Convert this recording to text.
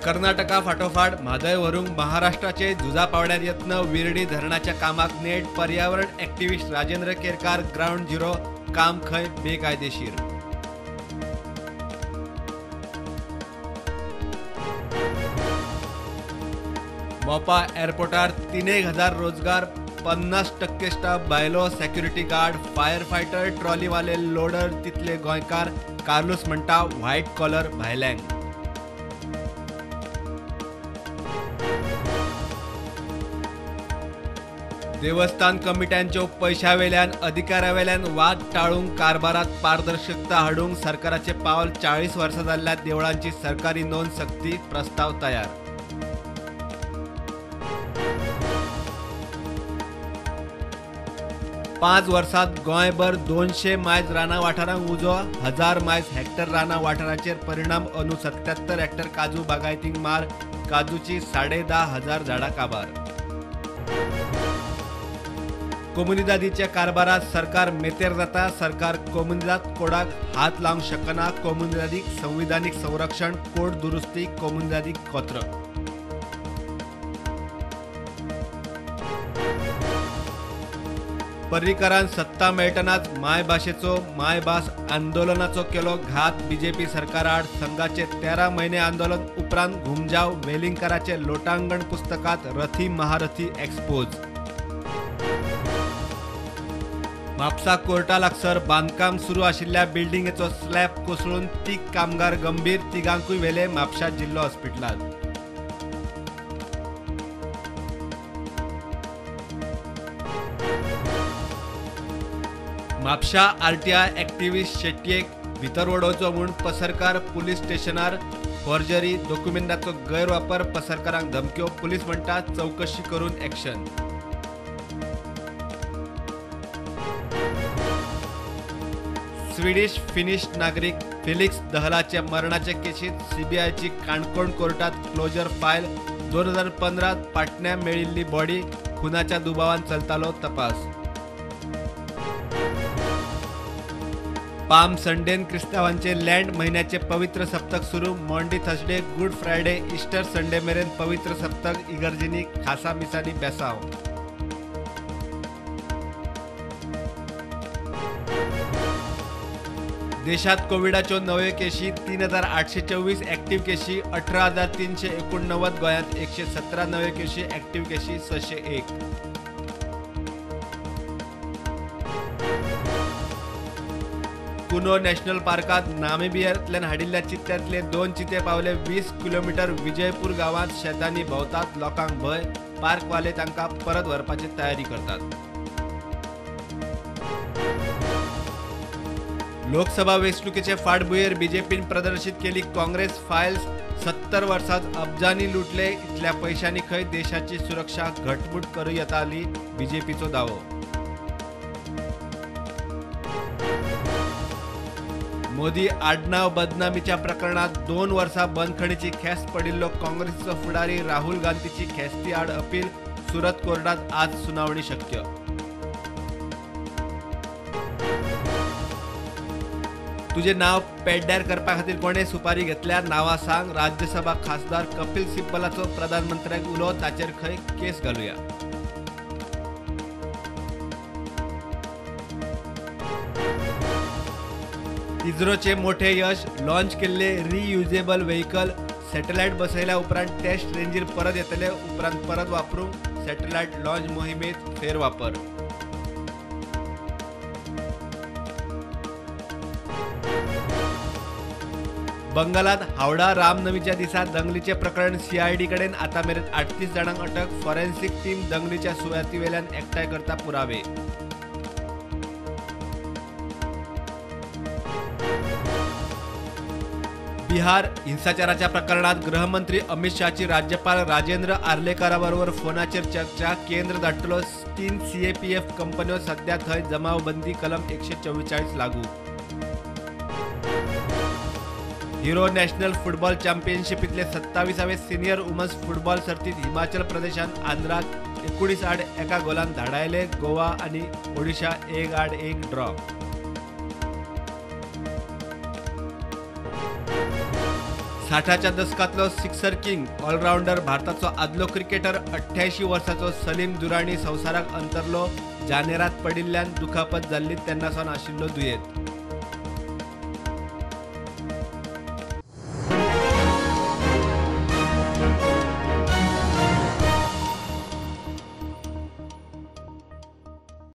कर्नाटका फाटोफाट म्हादय व्हरूंक महाराष्ट्राचे झुजा पावड्यार यत्न. विर्डी धरणाच्या कामाक नेट. पर्यावरण activist Rajendra Kerkar ground zero. काम खंय बेकायदेशीर. मोपा एअरपोर्टार 3,000 रोजगार, 50% स्टाफ बायलो, सेक्युरिटी गार्ड, फायर फायटर, ट्रॉलीवाले, लोडर तितले गोंयकार. कार्लूस म्हणटा व्हायट कॉलर भायल्यांक. देवस्थान कमिट्यांच्यो पैशावेल्यान अधिकारावेल्यान वाद टाळूंक कारभारात पारदर्शकता हाडूंक सरकाराचें पावल. 40 वर्सां जाल्ल्या देवळांची सरकारी नोंद सक्ती, प्रस्ताव तयार. पांच वर्सांत गोंयभर 200 मायज रानां वाठारांक उजो, 1000 मायज हेक्टर रानां वाठाराचेर परिणाम. अंदू 77 हेक्टर काजू बागायतींक मार, काजूची 10,500 झाडां काबार. कोमुनिदादीच्या कारभारात सरकार मेतेर जाता. सरकार कोमुनिदाद कोडाक हात लावंक शकना. कोमुनिदादीक संविधानीक संरक्षण, कोड दुरुस्ती, कोमुनिदादीक कोत्र. पर्रीकरान सत्ता मेळटनाच मायभाशेचो मायभास आंदोलनाचो केलो घात. बीजेपी सरकाराआड संघाचे 13 म्हयने आंदोलन उपरांत घुमजाव वेलिंगकाराचे लोटांगण पुस्तकात रथी महारथी एक्सपोज. म्हापसा कोर्टा लागसर बांदकाम सुरू आशिल्ल्या बिल्डिंगेचो स्लॅब कोसळून 3 कामगार गंभीर, तिगांकूय व्हेले म्हापशा जिल्लो हॉस्पिटलांत. म्हापशा आरटीआय एक्टिविस्ट शेट्येक भितर वडोवचो म्हूण पसरकार पुलीस स्टेशनार फोर्जरी, दोकुमेंताचो गैरवापर, पसरकारांक धमक्यो. पुलीस म्हणटा चवकशी करून एक्शन. स्विडिश फिनिश नागरीक फेलिक्स दहलाच्या मरणाचे केशीत सीबीआयची काणकोण कोर्टात क्लोजर फायल. 2015 पाटण्या मेळिल्ली बॉडी, खुनाच्या दुबावान चलतालो तपास. पाम संडेन क्रिस्तांवांचे लँड म्हयन्याचे पवित्र सप्तक सुरू. Maundy Thursday, Good Friday, Easter Sunday मेरेन पवित्र सप्तक. इगर्जींनी खासा मिसांनी बेसाव. देशात कोविडाच्यो नव्यो केशी 3,824, ॲक्टिव्ह केशी 18,389. गोंयांत 117 नव्यो केशी, ॲक्टिव्ह केशी 601. कुनो नॅशनल पार्कात नामिबियांतल्यान हाडिल्ल्या चित्त्यांतले 2 चिते पावले 20 किलोमिटर विजयपूर गांवांत. शेतांनी भोंवतात, लोकांक भंय. पार्कवाले तांकां परत व्हरपाची तयारी करतात. लोकसभा वेंचणुकेचे फाटभुंयेर बीजेपीन प्रदर्शित केली काँग्रेस फायल्स. 70 वर्सांत अब्जांनी लुटले, इतल्या पैशांनी खंय देशाची सुरक्षा घटमूट करूं येताली, बीजेपीचो दावो. मोदी आडनाव बदनामीच्या प्रकरणात 2 वर्सां बंदखणीची ख्यास्त पडिल्लो काँग्रेसीचो फुडारी राहुल गांधीची ख्यास्ती आड अपील. सुरत कोर्टात आज सुनावणी शक्य. तुझे नाव पेड्ड्यार करपा खातीर कोणे सुपारी घेतल्या, नांवां सांग. राज्यसभा खासदार कपिल सिब्बलाचो प्रधानमंत्र्याक उलो, ताचेर खंय केस घालुया. इस्रोचे मोठे यश, लॉन्च केल्ले रियुजेबल व्हेकल सॅटेलायट बसयल्या उपरांत टेस्ट रेंजीर परत येतले. उपरांत परत वापरूंक सॅटेलायट लॉन्च मोहिमेत फेरवापर. बंगालात हावडा रामनवमीच्या दिसा दंगलीचे प्रकरण सीआयडी कडेन. आतां मेरेन 38 जाणांक अटक. फॉरेन्सिक टीम दंगलीच्या सुवातीवेल्यान एकठांय करता पुरावे. बिहार हिंसाचाराच्या प्रकरणात गृहमंत्री अमित शहाची राज्यपाल राजेंद्र आर्लेकराबरोबर फोनाचेर चर्चा. केंद्र धाडटलो 3 सीएपीएफ कंपन्यो. सध्या थंय जमावबंदी कलम 144 लागू. हिरो नॅशनल फुटबॉल चॅम्पियनशिपीतले 27वे सिनियर वुमन्स फुटबॉल सर्तीत हिमाचल प्रदेशान आंध्राक 19-1 गोलान धाडायले. गोवा आनी ओडिशा 1-1 ड्रॉ. 60च्या दसकांतलो सिक्सर किंग ऑलरावंडर भारताचो आदलो क्रिकेटर 88 वर्साचो सलीम दुराणी संवसाराक अंतरलो. जानेरात पडिल्ल्यान दुखापत जाल्ली, तेन्ना सावन आशिल्लो दुयेंत.